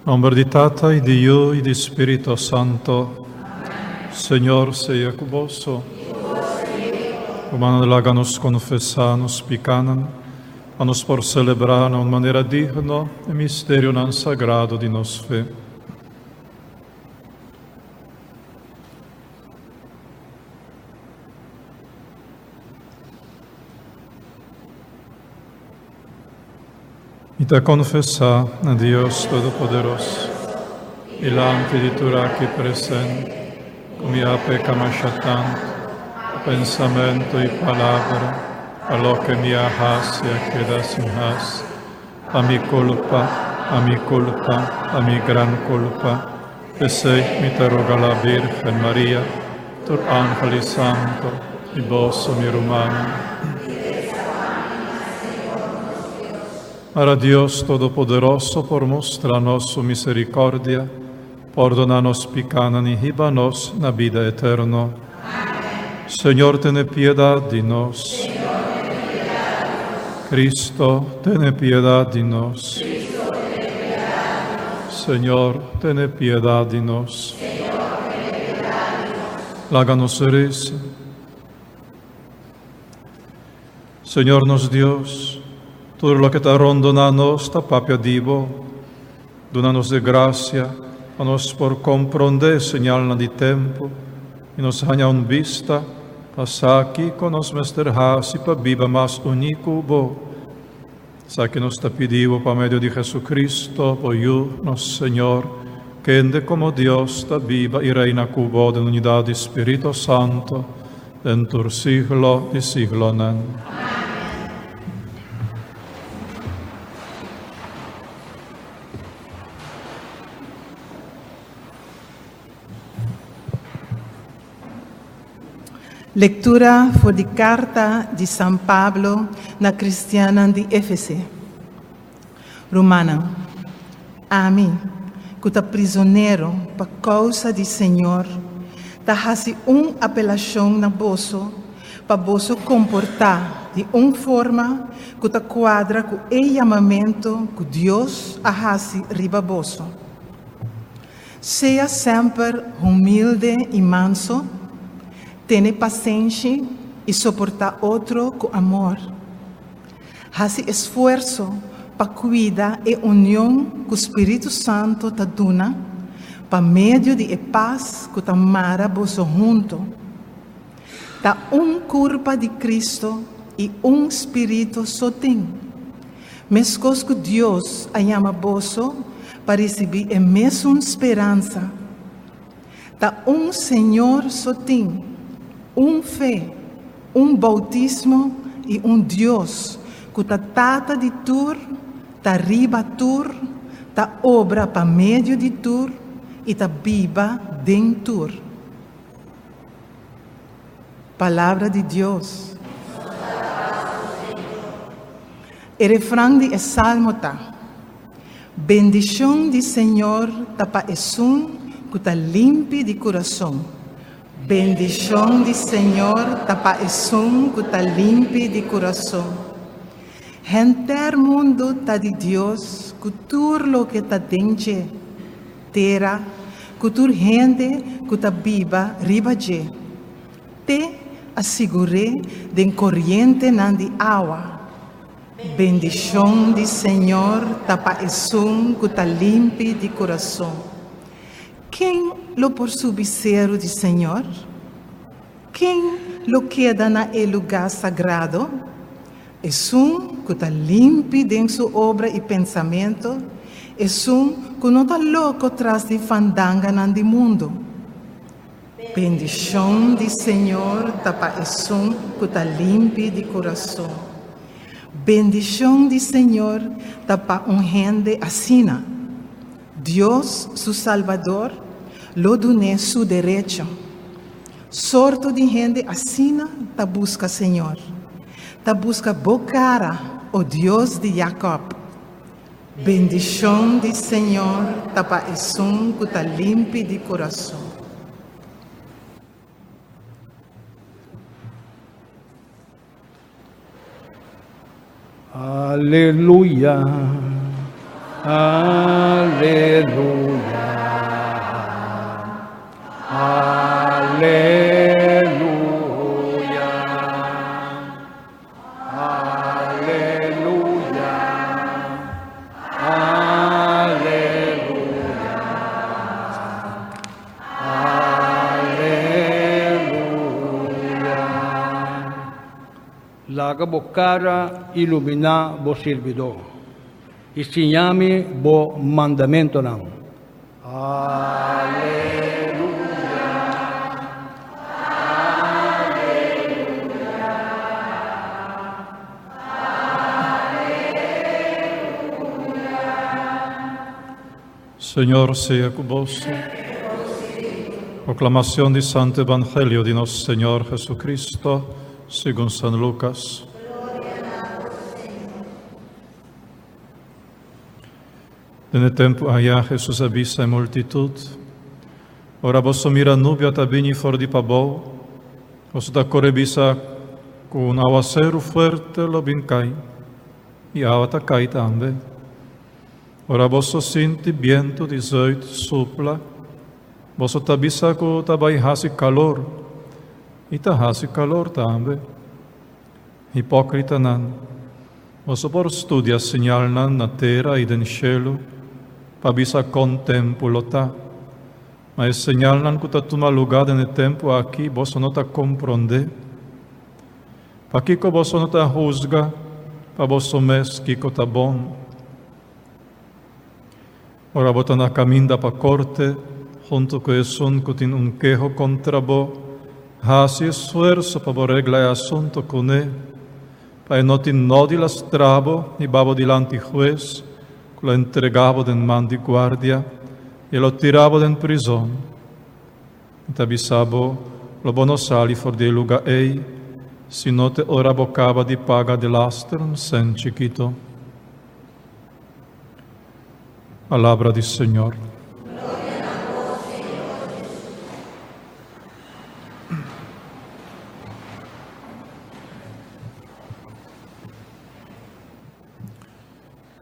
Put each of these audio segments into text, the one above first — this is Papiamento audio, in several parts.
Nomber di Tata y di Yu y di Spirito Santo. Señor sea cu boso. Rumannan laga nos confesa nos picanan, pa nos por celebra na un manera digno e misterionan sagrado di nos fe. Mi ta konfesá na Dios Todopoderoso, dilanti di tur aki presente, ku mi a peka masha tantu, ku pensamentu i palabra, pa loke mi a hasi a keda sin hasi, pa mi kulpa, pa mi kulpa, pa mi gran kulpa. P'esei mi ta roga la Bírgen Maria, tur ángel i santu, i boso, mi rumannan. Ora Dios Todopoderoso por mustra nos su misericordia, pordona nos picanan i hiba nos na bida eterno. Señor, tene piedad di nos. Cristo, tene piedad di nos. Señor, tene piedad di nos. Laga nos resa. Señor nos Dios, tur loke ta rondoná nos ta papia di Bo. Duna nos e gracia pa nos por comprendé señalnan di tempu i nos haña un bista pa sa kiko nos mester hasi pa biba mas uní ku Bo. Esaki nos ta pidi Bo pa medio di Jesucristo, Bo Yu, nos Señor, kende komo Dios ta biba i reina ku Bo den unidat di Spirito Santo, den tur siglo di siglonan. Lektura for di karta di San Pablo na kristiannan di Efese. Rumannan, ami, ku ta prizonero pa kousa di Señor, ta hasi un apelashon na boso pa boso komportá di un forma ku ta kuadra ku e yamamentu ku Dios a hasi riba boso. Sea semper humilde i manso, tene pasenshi i soportá otro ku amor. Hasi esfuerso pa kuida e union ku spiritu santu ta duna pa medio di e pas ku ta mara boso huntu. Ta un kurpa di Kristu i un spiritu so tin. Meskos ku Dios a yama boso pa risibí e mesun speransa. Ta un Señor so tin, un fe, un boutismo i un Dios ku ta Tata di tur, ta riba tur, ta obra pa medio di tur i ta biba den tur. Palabra di Dios. E refran di e salmo ta, Bendishon di Señor ta pa esun ku ta limpi di kurason. Bendishon di Señor ta pa esun ku ta limpi di kurason. Henter mundu ta di Dios ku tur loke ta den dje. Tera ku tur hende ku ta biba riba dje, te a sigur'é den korientenan di awa. Bendishon di Señor ta pa esun ku ta limpi di kurason. Ken lo por subi seru di Señor? Ken lo keda na e lugá sagrado? Esun ku ta limpi den su obra i pensamentu, esun ku no ta loko tras di fandanganan di mundu. Bendishon di Señor ta pa esun ku ta limpi di kurason. Bendishon di Señor ta pa un hende asina. Dios, su Salbador, lo dun'é su derecho. Sorto di hende asina ta buska Señor, ta buska bo kara, o Dios di Jakòb. Bendishon di Señor ta pa esun ku ta limpi di kurason. Aleluya, aleluya. Laga bo kara iluminá bo sirbidó, i siña mi bo mandamentunan. Aleluya! Aleluya! Aleluya! Señor sea ku boso. Proclamación di Santo Evangelio di nos Señor Jesucristo, segun San Lucas. Den e tempu aya Jesus a bisa e multitud, Ora boso mira nubia ta bini for di pabou, boso ta kore bisa ku un awaseru fuerte lo bin kai, i awa ta kai tambe. Ora boso sinti bientu di zuid supla, boso ta bisa ku ta bai hasi kalor, i ta hasi kalor tambe. Hipókritanan, boso por studia señalnan na tera i den shelu pa bisa kon tempu lo ta, ma e señalnan ku ta tuma lugá den e tempu aki boso no ta komprondé. Pakiko boso no ta husga pa boso mes kiko ta bon? Ora bo ta na kaminda pa korte huntu ku esun ku tin un keho kontra bo, hasi esfuerso pa bo regla e asuntu kuné, pa e no tin nodi lastra bo i ba bo dilanti hues ku lo entregá bo den man di guardia i e lo tira bo den prizon. Mi ta bisa bo, lo bo no sali for di e lugá ei, si no te ora bo kaba di paga delaster un sèn chikito. Palabra di Señor. Gloria na bo, Señor Jesus.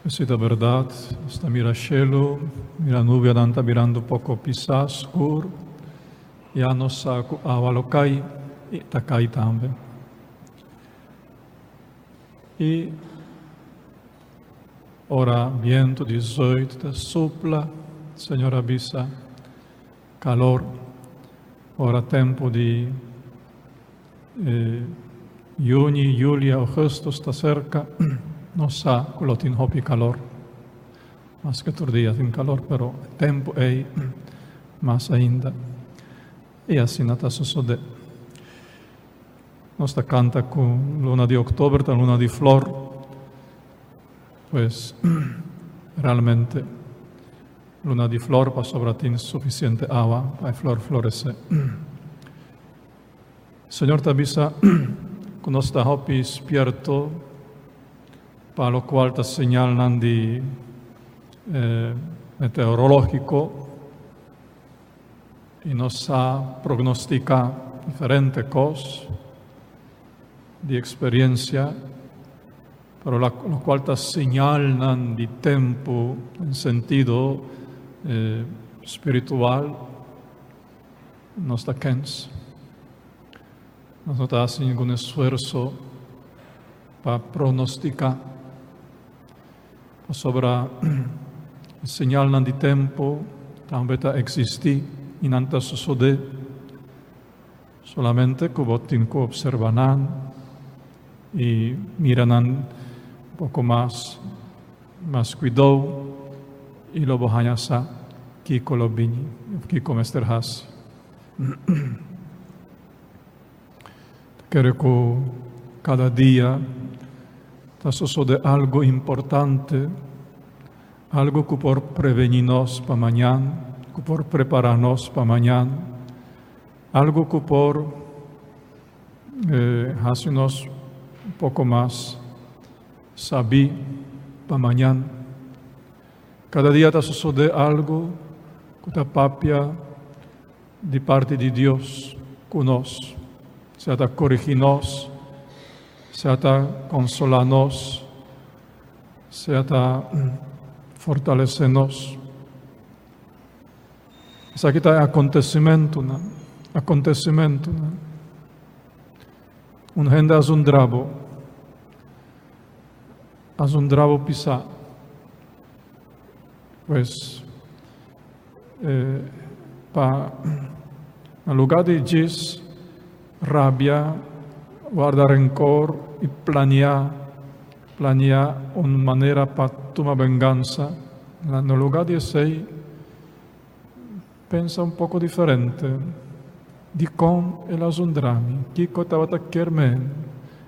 Esei ta bèrdat, nos ta mira shelu, mira nubianan ta birando poko pisá, skur, ya nos sa ku awa lo kai, i ta kai tambe. I ora bientu di zùit ta supla, Señor a bisa, kalor. Ora tempu di yüni, yuli, ougùstùs ta serka, nos sa ku lo tin hopi kalor. Maske tur dia tin kalor, pero e tempu ei mas ainda. I asina ta sosodé. Nos ta kanta ku luna di oktober ta luna di flor. Pues, realmente luna di flor pasobra tin sufisiente awa pa e flor floresé. Señor ta bisa ku nos ta hopi spierto pa lokual ta señalnan di meteorológiko i nos sa prognostiká diferente kos di eksperensia, pero lokual ta señalnan di tempu en sentido spiritual nos ta kens. Nos no ta hasi ningun esfuerso pa pronostiká, pasobra e señalnan di tempu tambe ta eksistí i nan ta sosodé. Solamente ku bo tin ku opservá nan i mira nan un poko mas, mas kuidou i lo bo haña sa kiko lo bini òf kiko mester hasi. Ta kere ku kada dia ta sosode algu importante, algu ku por prevení nos pa mañan, ku por prepará nos pa mañan, algu ku por hasi nos un poko mas sabí pa mañan. Kada dia ta sosode algu ku ta papia di parti di Dios ku nos, sea ta korigí nos, sea ta konsolá nos, sea ta fortalesé nos. Esaki ta e akontesimentunan, akontesimentunan. Un hende a zundra bo, a zundra bo pisá. Pues, pa na lugá di djis rabia warda rencor y planea, planea un manera pa tuma vengansa. Na lugar di esey, pensa un poco diferente. Dicon el a zundra mi? Kico tabata kier men?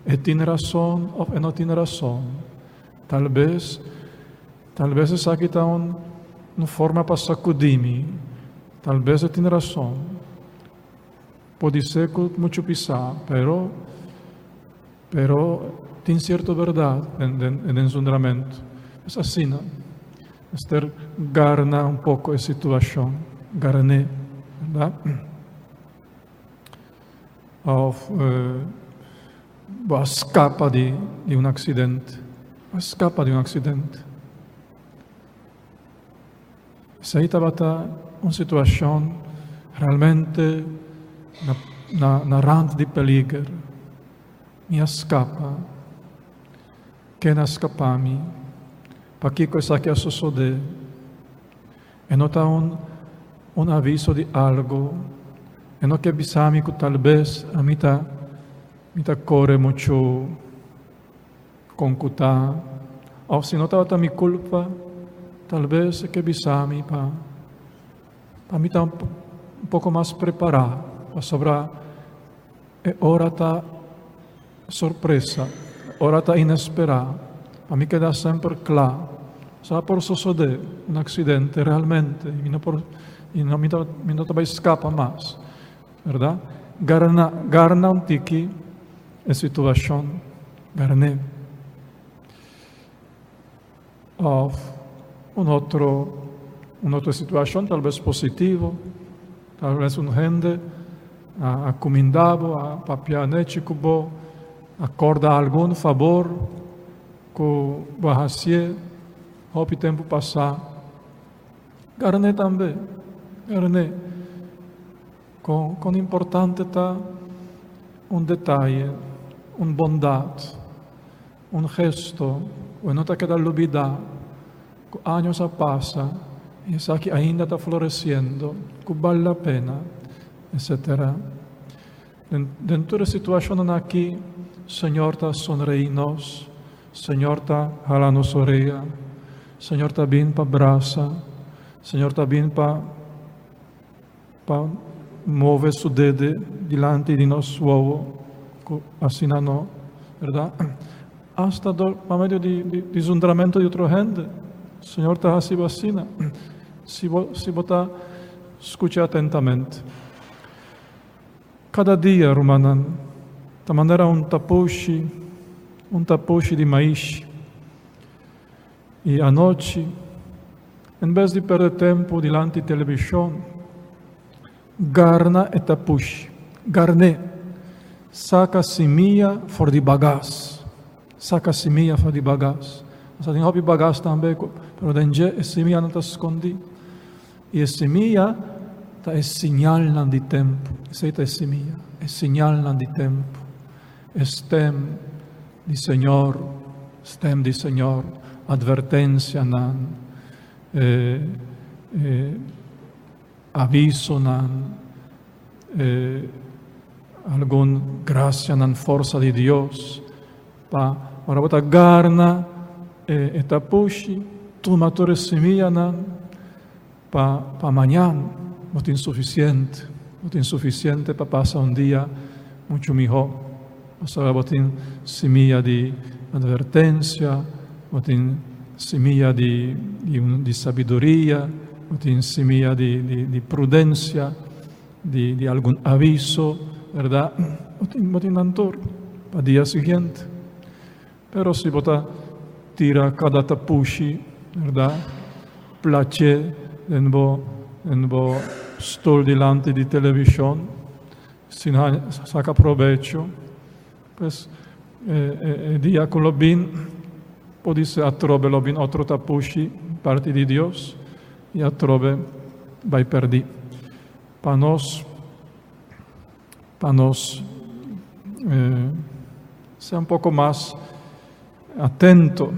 E tin rason of e no tin rason? Tal bes, tal bes esaki ta un, un forma pa sacudi mi. Tal bes e tin rason. Podise cu mucho pisa, pero, pero tin cierto berdad den, den, den zundramento. Es asina. Mester garna un poco e situacion. Garné, berdad? Of eh, bo a scapa di, di un accidente. A scapa di un accidente. Esei tabata un situacion realmente na, na, na rand di peliger. Mi a scapa. Ken a scapa mi? Pakico esaki a sosode? E no ta un, un aviso di algo. E no ke bisa mi cu tal bes ami ta, mi ta core mucho con cu ta. Of si no tabata mi culpa, tal bes e ke bisa mi pa, pa mi ta un poco mas prepara, pasobra e ora ta sorpresa, ora ta inesperá. Pa mi keda semper kla. Sa por sosodé un aksidente realmente i mi no por i no mi ta mi no ta bai skapa mas, bèrdat? Garna garna un tiki e situashon, garn'é. Òf un otro un otro situashon tal bes positivo, tal bes un hende a a kuminda bo, a papia nechi ku bo, a kòrda algun fabor ku bo a hasié hopi tempu pasá. Garné tambe, garné. Kon kon importante ta un detaye, un bondat. Un gesto ku e no ta keda lubidá, ku años a pasa i esaki ainda ta floresiendo, ku bal la pena, etcetera. Den den tur e situashonnan aki, Señor ta sonreí nos, Señor ta hala nos orea, Señor ta bin pa brasa, Señor ta bin pa pa move su dede dilanti di nos wowo, ku asina no, berdad? Asta dor pa medio di di di zundramento di otro hende, Señor ta hasi bo asina, si bo si bo ta skucha atentamente. Kada dia, rumannan, ta manera un tapushi, un tapushi di maishi. I anochi, en bes di perde tempu dilanti televishon, garna e tapushi, garn'é, saka simia for di bagas, saka simia for di bagas. Nos a tin hopi bagas tambe, pero den dje e simianan ta skondí. I e simia ta e siñalnan di tempu. Esei ta e simia, e siñalnan di tempu. E stem di Señor, stem di Señor, advertencianan, e, e avisonan, e algun gracianan, forsa di Dios, pa ora bo ta garna e, e tapushi, tuma tur e simianan, pa, pa mañan bo tin suficiente, bo tin suficiente pa pasa un dia mucho miho. Pasobra bo tin simia di advertencia, bo tin simia di, di, un, di sabiduria, bo tin simia di, di, di prudencia, di, di algun aviso, verdad? Bo tin, bo tin nan tur pa dia siguiente. Pero si bo ta tira kada tapushi, berdad, plache den bo den bo stoel dilanti di televishon sin saka probecho, pues e dia ku lo bin podise atrobe lo bin otro tapushi parti di Dios i atrobe bai perdi. Pa nos. Pa nos sea un poco mas atento,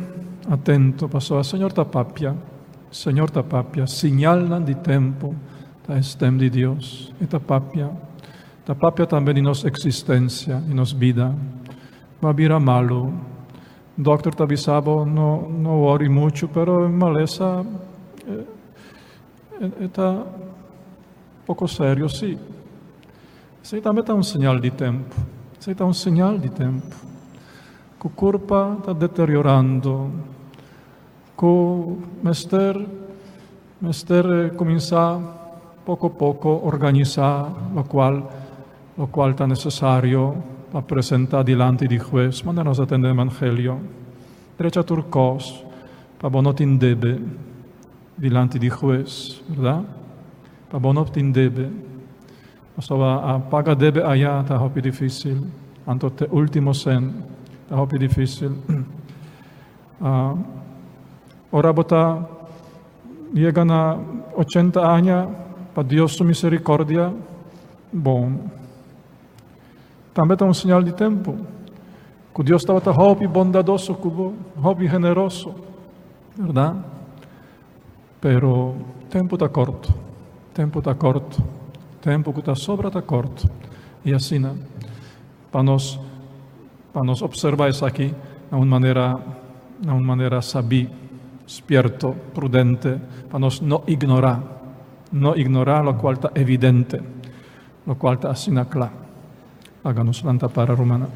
atento, pasobra Señor ta papia, Señor ta papia, siñalnan di tempo ta e stem di Dios, e ta papia, ta papia tambe di nos existencia, di nos bida. Bo a bira malu. Dòkter ta bisa bo, no, no wòri muchu, pero e malesa e ta poko serio sí. Esei tambe ta un señal di tempu. Esei ta un señal di tempu. Ku kurpa ta deteriorando, ku mester mester kuminsá poko poko organisá lokual lokual ta nesesario pa presentá dilanti di hues. Manda nos a tende evangelio. Drecha tur kos pa bo no tin debe dilanti di hues, bèrdat? Pa bo no tin debe. Pasobra a paga debe aya ta hopi difísil, anto te último sèn ta hopi difísil. Ora bo ta yega na ochenta aña, pa Dios su misericordia, bon, tambe ta un señal di tempu ku Dios tabata hopi bondadoso ku bo, hopi generoso, bèrdat? Pero tempu ta kòrt, tempu ta kòrt, tempu ku ta sobra ta kòrt. I asina, pa nos, pa nos opservá esaki na un manera, na un manera sabí, spierto, prudente, pa nos no ignorá, no ignorá lokual ta evidente, lokual ta asina kla. Laga nos lanta para, rumannan.